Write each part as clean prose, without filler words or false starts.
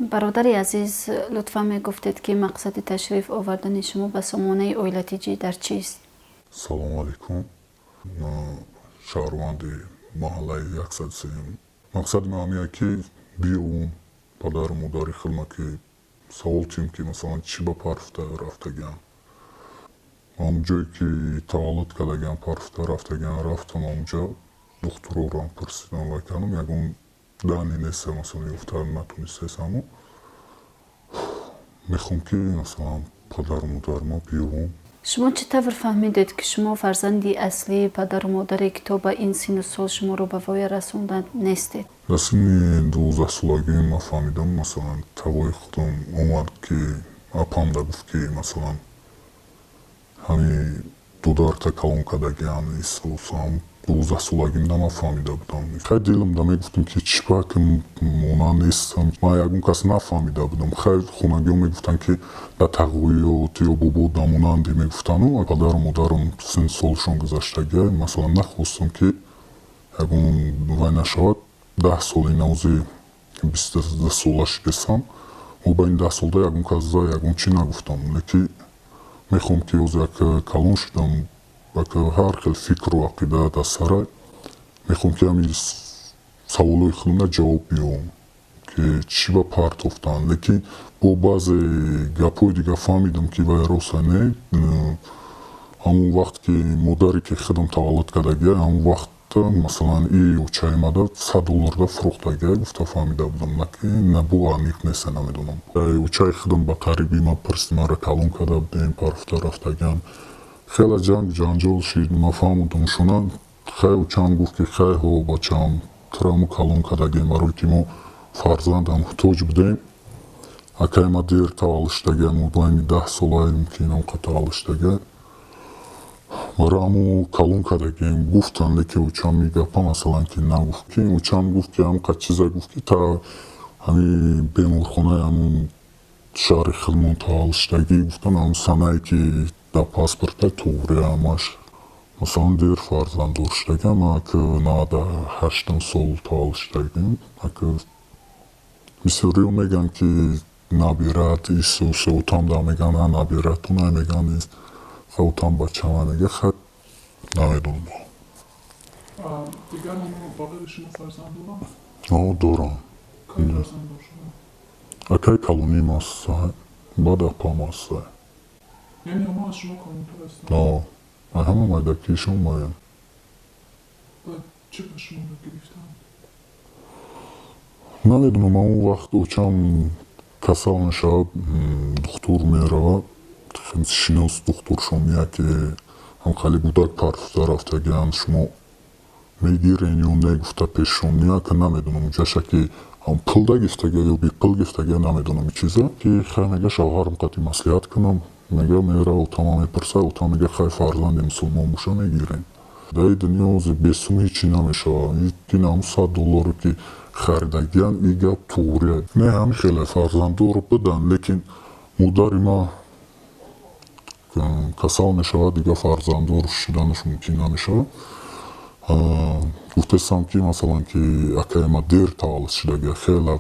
Бародари азиз, лутфан мегуфтед, ки мақсади ташриф овардани шумо ба сомонаи Оила Тҷ дар чист? Салому алайкум. Ман шаҳрванди маҳаллаи 103-м. Мақсади ман ҳамин, ки биёвум падару модари худма, ки савол тиҳем, ки масалан, чӣ ба парфта рафтагиам. Ҳамон ҷое ки таваллуд кардагиам, парфта рафтагиам, рафтам ҳамонҷа, духтурорам пурсидам, вай кардам, ягон данные неста, масалан, ёфта натонистесаму мехоҳам, ки масалан, падару модарма биёвум. Шумо чӣ тавр фаҳмидед, ки шумо фарзанди аслии падару модаре, ки то ба ин синну сол шуморо ба воя расонданд, нестед? Дар синни 12-солагӣ ман фаҳмидам. Масалан, тавои худам омад, ки апамда гуфт, ки масалан, ҳамин дударта калон кардагиам исосам. 12-солагимда ман фаҳмида будам. Хай, дилам мегуфтам, ки чӣ ба ки монанд нестам. Ман ягон кас нафаҳмида будам. Хай, хонагиҳо мегуфтанд, ки дар тағоиёт ё бобо дамонанде мегуфтану падару модарам синну солшон гузаштагия. Масалан, нахостам, ки ягон вай нашавад. 10 соли навзи 22 сола шидесам, мо ба ин 10 солда ягон кас за ягон чӣ нагуфтам. Леки мехоҳам, ки ҳозир як калон шудам, ҳар хел фикру ақида дар сара, мехоҳам, ки ҳамин саволҳои худамда ҷавоб биёвам, ки чӣ ба партофтанд. Лекин бо баъзе гапҳои дига фаҳмидам, ки вай роста не. Ҳамон вақт ки модаре ки худам таваллуд кардагия, ҳамон вақт, масалан, и очаи мада 100 долларда фурӯхтагия гуфта фаҳмида будам. Наки бо аниқ неста, намедонам. Очаи худам ба қариби ма пурсид, маро калон карда будем, парфта рафтагиам. Хеле ҷанг ҷанҷол шид, ма фаҳмудам шуна. Хай, очаам гуфт, ки хай, ҳо, бачаам, туро мо калон кардагем, барое ки мо фарзанда муҳтоҷ будем. Акай ма дер таваллуд шудагия, мо байни 10 солаем, ки инамқа таваллуд шудагия, барои ҳамо калон кардагем гуфтанд. Леки очам и гапа, масалан, ки нагуфт, ки очам гуфт, ки ҳамқа чиза гуфт, ки та ҳамин беморхонаи ҳамун шаҳри худмон таваллуд шудагӣ гуфтанд, ҳамун санае ки дар паспорта туғри ҳамаш. Масалан, дер фарзанддор шудагиам, ак 98-ум сол таваллуд шудагим. Ак бисёриҳо мегӯянд, ки набират исусе, отам да мегӯянд, а набиратуна мегӯянд, хай, отам бачама мега, хай, намедонам. Дигар онҳо ба ғайри шумо фарзанд доранд? О, дорам. Кай фарзанддор шуданд? Акаи калоним аст, баъд апам аст. Яъне онҳо аз шумо калонтар ҳастанд? О, ҳама майдакишон маям. Баъд чӣ ба шуморо гирифтанд? Намедонам. Он вақт очам касал мешавад, духтур меравад, шинос духтуршон меяд, ки ҳамхали гудак партофта рафтагианд, шумо мегирен ё не гуфта пешшон меяд, ки намедонам ҷаша ки пул да гирифтагия ё бепул гирифтагия, намедонам и чиза. Ки хай, мега, шавҳарам қати маслиҳат кунам, мега, мера отама мепурсад, отам мега, хай, фарзанди мусулмон боша, мегирем. Дар ин дунё ҳозир бесум ҳечи намешавад. Ин ҳамун 100 долларе ки харидагианд, и гап туғрия не. Ҳамин хеле фарзанддор буданд, лекин модари ман касал мешавад, дигар фарзанддор шуданаш мумкин намешавад. Гуфтестам, ки масалан, ки акаи ма дер таваллуд шудагия, хеле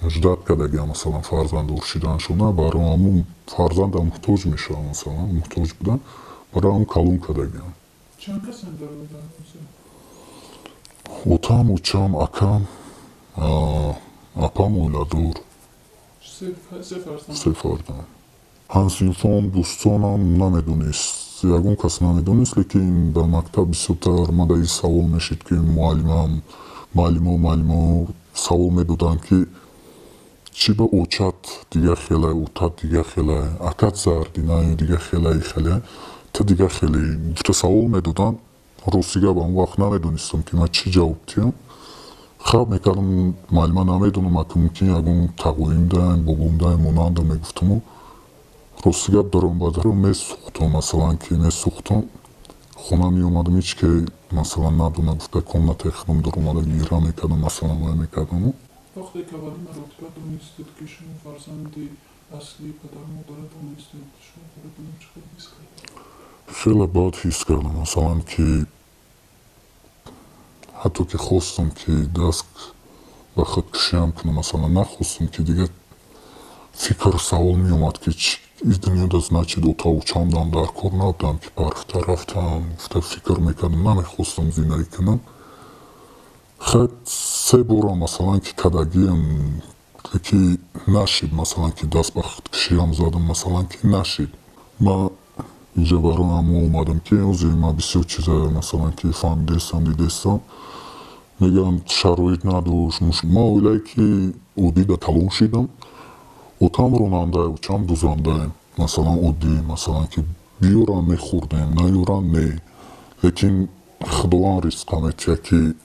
ждать кардагия, масалан, фарзанддор шуданашона. Барои ҳамун фарзанда муҳтоҷ мешавад, масалан, муҳтоҷ буданд, барои ҳамун калон кардагиам. Чанд касанд дар оила? Отам, очам, акам, апам оиладор. Се фарзанд? Се фарзанд. Ҳамсинфон, дӯстонам намедонист, ягон кас намедонист, лекин дар мактаб бисёртар мада ин савол мешид, ки муаллимам, муаллимо савол медоданд, ки чӣ ба очат дигар хеле, отат дигар хеле, акат зардина дигар хеле, хеле, ту дигар хеле гуфта савол медоданд. Рости гап, он вақт намедонистам, ки ман чӣ ҷавоб диҳам. Хаб мекардам, муаллима, намедонам, ака мумкин ягон тағоим даем, бобом даем, монанда мегуфтаму. Рости гап, даром ба месӯхтам, масалан, ки месӯхтам. Хона меомадам, ҳеч ке, масалан, надона гуфта, комнатаи худам даромада гира мекардам, масалан, вай мекардаму. Вақте ки аввалин маротиба донистед, ки шумо фарзанди аслии падару модаратон нестед, шумо худатонро чӣ хел ҳис кардед? Хеле бад ҳис кардам, масалан, ки ҳатто ки хостам, ки даст ба худкушиам кунам, масалан, нахостам, ки дигар фикр, савол меомад, ки ин дунёда, значит, отавучамдам дар кор набудам, ки парфта рафтам, гуфта фикр мекардам, намехостам зиндагӣ кунам. Хай, се бора, масалан, ки кадагиам, ки нашид, масалан, ки даст ба худкушиам задам, масалан, ки нашид. Ма инҷа барои ҳамо омадам, ки ҳозир ман бисёр чиза, масалан, ки фаҳмидестам, дидестам. Мегӯянд, шароит надошт. Ман оилае ки оддида калон шидам. Отам ронанда, очам дузандаем, масалан, оддӣ, масалан, ки биёрам, мехӯрдем, наёрам, не. Лекин Худованд ризқа метиҳад, ки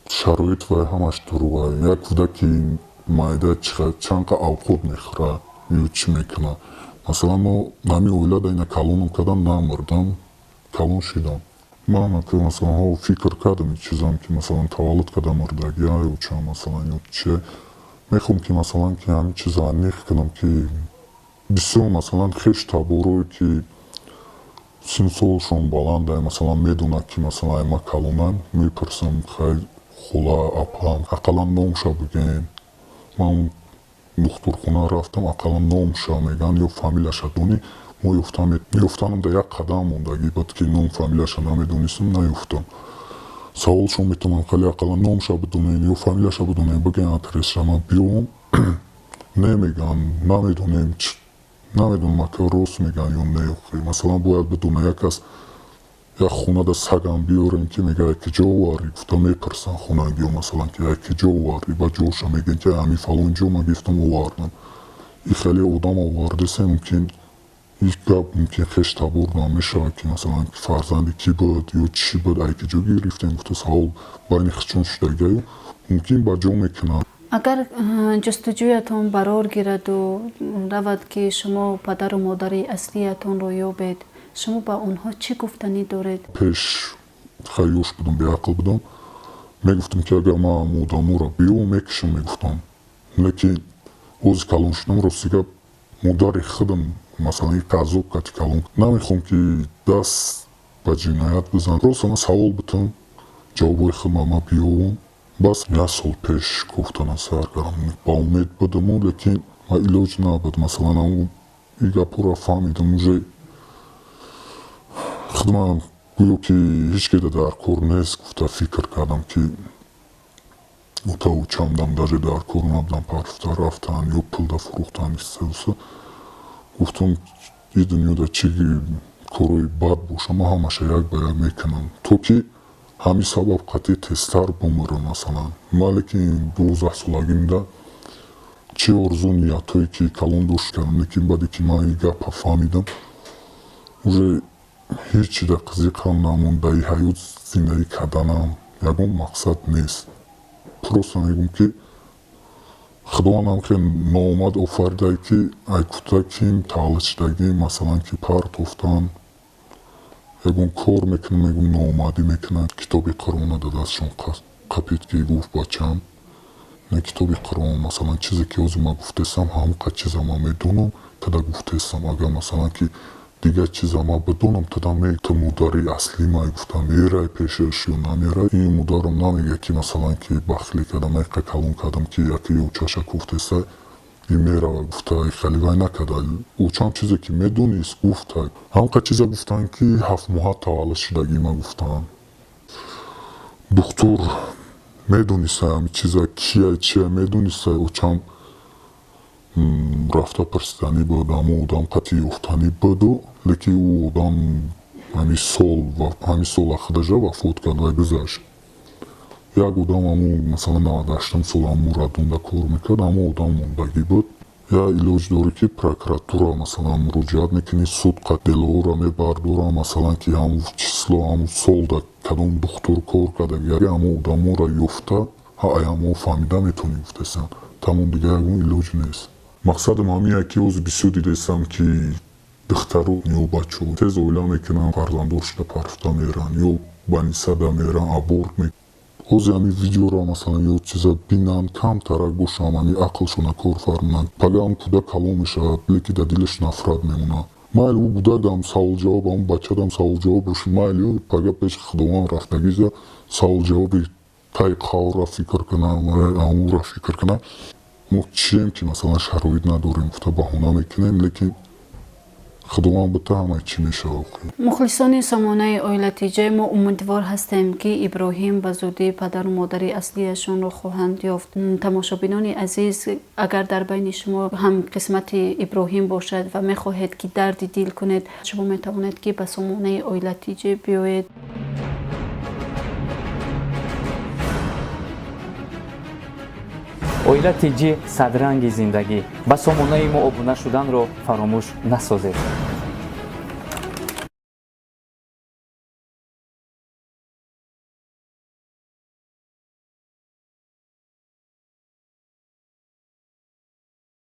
шароит вай ҳамаш дурӯғ. Як кӯдаки майда чанд қа авқот мехӯрад ё чӣ мекунад? Масалан, мо ҳамин оилада ина калонам кардам, намурдам, калон шидам. Ман, масалан, ҳо, фикр кардам чизам, ки, масалан, таваллуд карда мурдагия ё ча, масалан, ё чи. Мехоҳам, ки, масалан, ки ҳамин чиза аниқ кунам, ки бисёр, масалан, хеш таборое, ки синну солшон баланда, масалан, медонад, ки, масалан, ай ма калонам, мепурсам: хай, хола, апам, ақаллан номша бигӯем. Ман духтурхона рафтам, ақаллан номша мегӯянд ё фамилияша донӣ. Мо ёфтам, ёфтанам дар як қадам мондагӣ буд, ки ном фамилияша намедонистам, наёфтам. Саволшон метавонам: хеле ақаллан номша бидонем ё фамилияша бидонем, бигӯем адресша, ман биём. Не, мегӯянд, намедонем. Намедонам, ака, рост мегӯянд ё не. Масалан, бояд бидона як кас. Як хонада сагам биёрем, ки мега, ки ҷо овардӣ, гуфта мепурсанд хонагиё, масалан, ки ки ҷо овардӣ, ба ҷоша мегӯем, ки ҳамин фалон ҷо ма гирифтам, овардам. И хеле одам овардесе, мумкин ҳеҷ гап, мумкин хеш табор мешавад, ки, масалан, фарзанди кӣ буд ё чӣ буд, ай ки ҷо гирифтем, гуфта савол байни худшон шудагиаю, мумкин ба ҷо мекунанд. Агар ҷустуҷӯятон барор гираду равад, ки шумо падару модари аслиятонро ёбед, шумо ба онҳо чӣ гуфтанӣ доред? Пеш хеле ёш будам, беақл будам, мегуфтам, ки агар ман одаморо биёвам, мекушам, мегуфтам. Лекин ҳозир калон шудам, рости гап, модари худам, масалан, ин азоб кати калон, намехоҳам, ки даст ба ҷиноят бизанам. Просто ман савол бутам, ҷавобҳои худам ман биёвам, бас. Як сол пеш гуфтанам сар кардам, ба умед будаму, лекин ман илоҷ набуд. Масалан, ин гапҳоро фаҳмидам, уже худман гӯё ки ҳеҷ кеда дар кор нест, гуфта фикр кардам, ки отаву чамдам даже дар кор набудам, парфта рафтан ё пулда фурӯхтан, истеуса. Гуфтам, ин дунёда чӣ корҳои бад боша, ман ҳамаша як ба як мекунам, то ки ҳамин сабаб қатъи тезтар бумирам. Масалан, ман, лекин 12-солагимда чӣ орзу, ниятҳое ки калон дошт кардам, лекин баъде ки ман ин гапа фаҳмидам, уже ҳеҷ чида қизиқам намонд. Дар ин ҳаёт зиндагӣ карданам ягон мақсад нест. Просто мегӯм, ки Худовандам хеле ноомад офаридае, ки ай кӯдаким таваллуд шудагим, масалан, ки партофтан. Ягон кор мекунам, мегӯм, ноомадӣ мекунам. Китоби Қуръона дар дастшон қапид, ки гуфт: бачам, не китоби Қуръон, масалан, чизе ки ҳозир ман гуфтесам, ҳамон қад чиза ман медонам, тада гуфтесам. Агар, масалан, ки дигар чиза ман бидонам, тада ту модари аслӣ май, гуфта мерай пешаш ё намерай. Ин модарам намега, ки, масалан, ки бахлӣ кардам, яқа калон кардам, ки яке ёчаша гуфтеса, ин мерава, гуфта хеле вай накарда. Очам чизе ки медонист, гуфта. Ҳамқа чиза гуфтанд, ки 7 моҳа таваллуд шудагима гуфтанд. Духтур медониста ҳами чиза, кия, чия медониста. Очам рафта пурсиданӣ буд, ҳамон одам қатъи ёфтанӣ буду, лекин ӯ одам ҳамин сол худажа вафот кард ва гузашт. Як одам, ҳамун, масалан, 98-ум сол ҳамун радонда кор мекард, ҳамон одам мондагӣ буд. Як илоҷ дорӣ, ки прокуратура, масалан, муроҷиат мекунӣ, суд қат делоро мебардорам, масалан, ки ҳамун число, ҳамун солда кадом духтур кор кардаги, ҳамон одаморо ёфта, ай ҳамон фаҳмида метавонӣ, гуфтесам. Тамом, дигар ягон илоҷ нест. Мақсадам ҳамин, ки ҳозир бисёр дидесам, ки духтару ё бачаҳо тез оила мекунанд, фарзанддор шуда парфта меранд ё банисада меранд, аборт. Ҳозир ҳамин видеоро, масалан, ё чиза бинанд, камтарак бошам, ҳамин ақлшона кор фармонанд. Пага ҳам кӯдак калон мешавад, лекин дар дилаш нафрат мемонад. Майли, ӯ кӯдакам саволҷавоб, ҳамн бачадам саволҷавоб бошад, майли, пага пеши Худованд рафтагиза саволҷавоби. Тай қаврра фикр кунам, амура фикр кунам. Мо чием ки масалан шароит надорем, гуфта баҳона мекунем, лекин худованд бита ҳамаи чӣ мешавад. Мухлисони сомонаи Оила ТЖ, мо умедвор ҳастем, ки Иброҳим ба зудӣ падару модари аслиашонро хоҳанд ёфт. Тамошобинони азиз, агар дар байни шумо ҳам қисмати Иброҳим бошад ва мехоҳед, ки дарди дил кунед, шумо метавонед, ки ба сомонаи Оила ТЖ биёед. Оила ТЖ, садранги зиндагӣ. Ба сомонаи мо обуна шуданро фаромӯш насозед.